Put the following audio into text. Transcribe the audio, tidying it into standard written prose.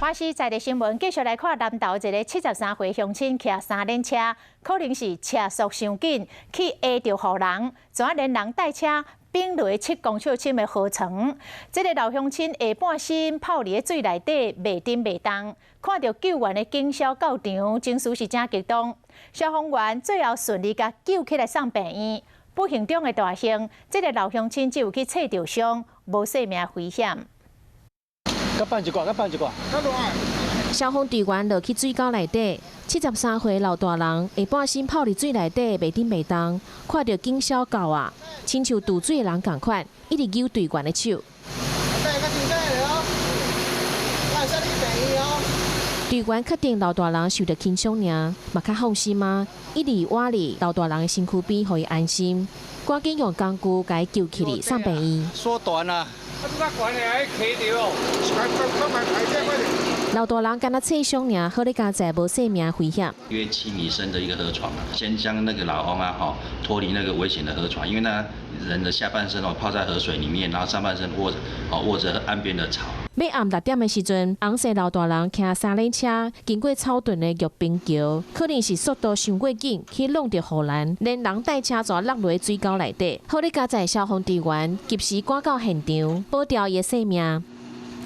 華視在地新聞繼續來看南投一个73歲鄉親騎三輪車，可能是車速傷緊，去挨著護欄，怎連人帶車反落7公尺深的河床。這个老鄉親下半身泡佇咧水內底，袂振袂動，看著救援的警消到場，情緒是誠激動。消防員最後順利共救起來送病院。不幸中的大幸，這个老鄉親只有去切著傷，無性命危險。佮放一掛，佮放一掛。消防隊員落去水溝內底，73歲老大人下半身泡佇水內底，袂振袂動，看著警消到啊，親像渡水的人仝款，一直揪隊員的手。隊員確定老大人受著輕傷爾，嘛較放心啊，一直倚佇老大人的身軀邊，予伊安心。趕緊用工具共伊救起來，送病院。縮短啊！老大人敢若切傷爾，好咧佳哉無性命危險。約7米深的一個河床啊，先將那個老翁啊，吼脫離那個危險的河床，因為呢人的下半身哦泡在河水裡面，然後上半身握哦握著岸邊的草。欲暗6點的時陣，紅姓老大人騎三輪車經過草屯的玉冰橋，可能是速度傷過緊，去挵著護欄，連人帶車全落佇水溝內底。好咧佳哉消防隊員及時趕到現場，保牢伊的性命。